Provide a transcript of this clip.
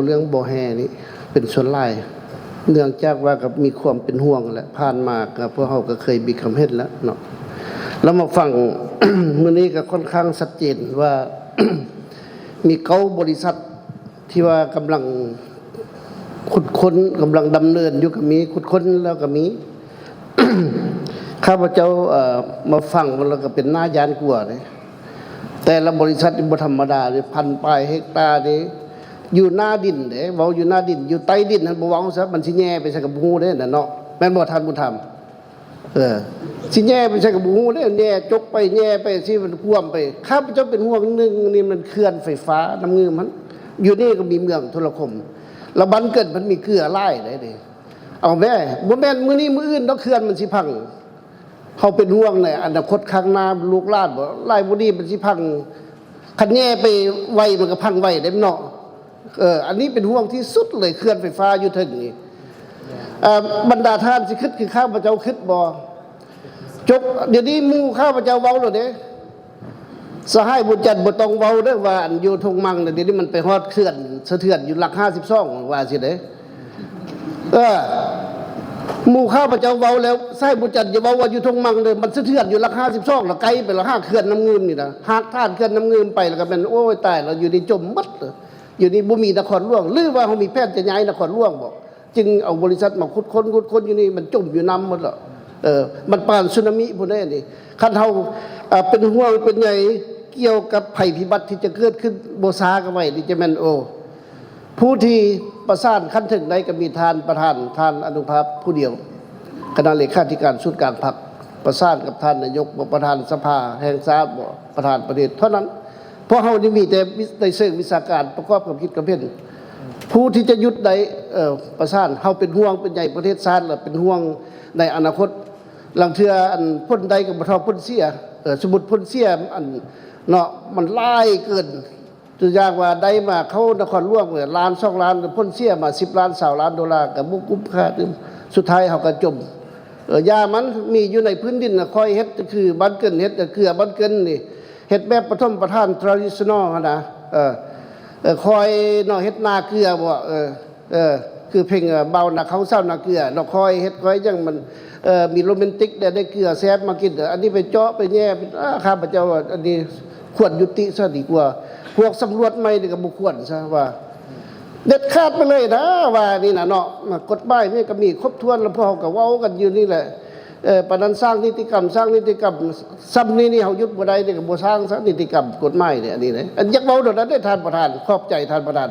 ເລື່ອງບໍ່ແຮ່ນີ້ເປັນສ່ວນຫຼາຍ ເນື່ອງຈາກວ່າກໍມີຄວາມເປັນຫ່ວງແຫຼະ ຜ່ານມາກໍພວກເຮົາກໍເຄີຍມີຄວາມເຫັນແລ້ວເນາະ ແລ້ວມາຟັງ ມື້ນີ້ກໍຄ່ອນຂ້າງຊັດເຈນວ່າ ມີເກົ້າບໍລິສັດທີ່ວ່າກຳລັງຂຸດຄົ້ນ ກຳລັງດຳເນີນຢູ່ກໍມີ ຂຸດຄົ້ນແລ້ວກໍມີ ຂ້າພະເຈົ້າ ເອີ ມາຟັງແລ້ວກໍເປັນໜ້າຢ້ານກົວເດ້ ແຕ່ລະບໍລິສັດນີ້ບໍ່ທຳມະດາເດ້ ພັນປາຍເຮັກຕາເດ້ ຢູ່ໜ້າດິນເດ້ ເວົ້າຢູ່ໜ້າດິນ ຢູ່ໃຕ້ດິນຫັ້ນບໍ່ເວົ້າຊະ ມັນຊິແຍ່ໄປໃສກໍບໍ່ຮູ້ເດ້ນັ້ນເນາະ ແມ່ນບໍ່ທ່ານບຸນທຳ? ເອີ ຊິແຍ່ໄປໃສກໍບໍ່ຮູ້ເດ້ ແຍ່ຈົກໄປແຍ່ໄປຊິມັນກວມໄປ ຂ້າພະເຈົ້າເປັນຫ່ວງໜຶ່ງນີ້ມັນເຂື່ອນໄຟຟ້ານ້ຳງື່ມຫັ້ນ ຢູ່ນີ້ກໍມີເມືອງທຸລະຄົມ ລະບ້ານເກີດມັນມີເກືອຫຼາຍໄດ໋ເດ້ ເອົາແມ້ ບໍ່ແມ່ນມື້ນີ້ມື້ອື່ນດອກເຂື່ອນມັນຊິພັງ ເຮົາເປັນຫ່ວງໃນອະນາຄົດຂ້າງໜ້າລູກຫຼານບໍ່ ຫຼາຍບໍ່ດີມັນຊິພັງ ຄັນແຍ່ໄປໄວມັນກໍພັງໄວເດ້ເນາະ ເອີ ອັນນີ້ເປັນຫ່ວງທີ່ສຸດເລີຍ ເຂື່ອນໄຟຟ້າຢູ່ເທິງນີ້ ເອີ ບັນດາທ່ານຊິຄິດຄືຂ້າພະເຈົ້າຄິດບໍ່? ຈົບ ດຽວນີ້ໝູ່ຂ້າພະເຈົ້າເວົ້າແລ້ວເດ້ ສະຫາຍບຸນຈັນບໍ່ຕ້ອງເວົ້າເດີວ່າ ອັນຢູ່ທົ່ງມັງນະ ດຽວນີ້ມັນໄປຮອດເຂື່ອນສະເທືອນຢູ່ຫຼັກຫ້າສິບສອງວ່າຊິເດ້ ເອີ ໝູ່ຂ້າພະເຈົ້າເວົ້າແລ້ວ ສະຫາຍບຸນຈັນຢ່າເວົ້າວ່າຢູ່ທົ່ງມັງເດີ ມັນສະເທືອນຢູ່ຫຼັກຫ້າສິບສອງ ລະໄກໄປລະຫາເຂື່ອນນ້ຳງື່ມນີ້ນະ ຫາກທ່ານເຂື່ອນນ້ຳງື່ມໄປລະກໍແມ່ນ ໂອ້ຍ ຕາຍລະ ຢູ່ນີ້ຈົມໝົດ ຢູ່ນີ້ບໍ່ມີນະຄອນຫຼວງ ຫຼືວ່າເຮົາມີແຜນຈະຍ້າຍນະຄອນຫຼວງບໍ່? ຈຶ່ງເອົາບໍລິສັດມາຂຸດຄົ້ນ ຂຸດຄົ້ນຢູ່ນີ້ ມັນຈົມຢູ່ນ້ຳໝົດແລ້ວ ເອີ ມັນປານສຸນາມິພຸ້ນເດ້ນີ້ ຄັນເຮົາ ເອີ ເປັນຫ່ວງເປັນໃຍກ່ຽວກັບໄພພິບັດທີ່ຈະເກີດຂຶ້ນບໍ່ຊ້າກໍໄວນີ້ ຈະແມ່ນ ໂອ້ ຜູ້ທີ່ປະສານຂັ້ນເທິງໄດ້ກໍມີທ່ານປະທານ ທ່ານອະນຸພາບຜູ້ດຽວ ຄະນະເລຂາທິການສູນກາງພັກ ປະສານກັບທ່ານນາຍົກບໍ ປະທານສະພາແຫ່ງຊາດບໍ ປະທານປະເທດເທົ່ານັ້ນ ເພາະເຮົານີ້ມີແຕ່ໃນເຊີງວິຊາການປະກອບຄວາມຄິດຄວາມເຫັນ ຜູ້ທີ່ຈະຢຸດໄດ້ ເອີ ປະສານ ເຮົາເປັນຫ່ວງເປັນໃຍປະເທດຊາດ ແລະເປັນຫ່ວງໃນອະນາຄົດ ລາງເທື່ອອັນຜົນໄດ້ກໍບໍ່ເທົ່າຜົນເສຍ ເອີ ສົມມຸດຜົນເສຍອັນເນາະ ມັນຫຼາຍເກີນ ຕົວຢ່າງວ່າໄດ້ມາເຂົ້ານະຄອນຫຼວງ ລ້ານສອງລ້ານ ຜົນເສຍມາສິບລ້ານ ຊາວລ້ານໂດລາ ກໍບໍ່ກຸ້ມຄ່າຕື່ມ ສຸດທ້າຍເຮົາກໍຈົມ ເອີ ຢ່າມັນມີຢູ່ໃນພື້ນດິນນະ ຂ້ອຍເຮັດຄືບ້ານເກີນ ເຮັດເກືອບ້ານເກີນນີ້ ເຮັດແບບປະຖົມປະຖານ traditional ຫັ້ນນະ ເອີ ເອີ ຂ້ອຍເນາະ ເຮັດນາເກືອບໍ່ ເອີ ເອີ ຄືເພງ ເອີ ບ່າວນາເຂົ້າ ສາວນາເກືອເນາະ ຂ້ອຍເຮັດຂ້ອຍຫຍັງມັນ ເອີ ມີໂຣແມນຕິກແດ່ ໄດ້ເກືອແຊບມາກິນ ອັນນີ້ໄປເຈາະໄປແຍ່ ອາ ຂ້າພະເຈົ້າວ່າ ອັນນີ້ຄວນຍຸຕິຊະດີກວ່າ ພວກສຳຫຼວດໃໝ່ນີ້ກໍບໍ່ຄວນຊະວ່າ ເດັດຂາດໄປເລີຍນະ ວ່ານີ້ນະເນາະ ກົດໝາຍນີ້ກໍມີຄົບຖ້ວນ ແລ້ວພວກເຮົາກໍເວົ້າກັນຢູ່ນີ້ແຫຼະ ເອີ ປານນັ້ນສ້າງນິຕິກຳ ສ້າງນິຕິກຳ ຊ່ຳນີ້ນີ້ເຮົາຢຸດບໍ່ໄດ້ນີ້ ກໍບໍ່ສ້າງຊະ ນິຕິກຳກົດໝາຍນີ້ ອັນນີ້ນະ ອັນຢາກເວົ້າໂດດນັ້ນເດ້ທ່ານປະທານ ຂອບໃຈທ່ານປະທານ.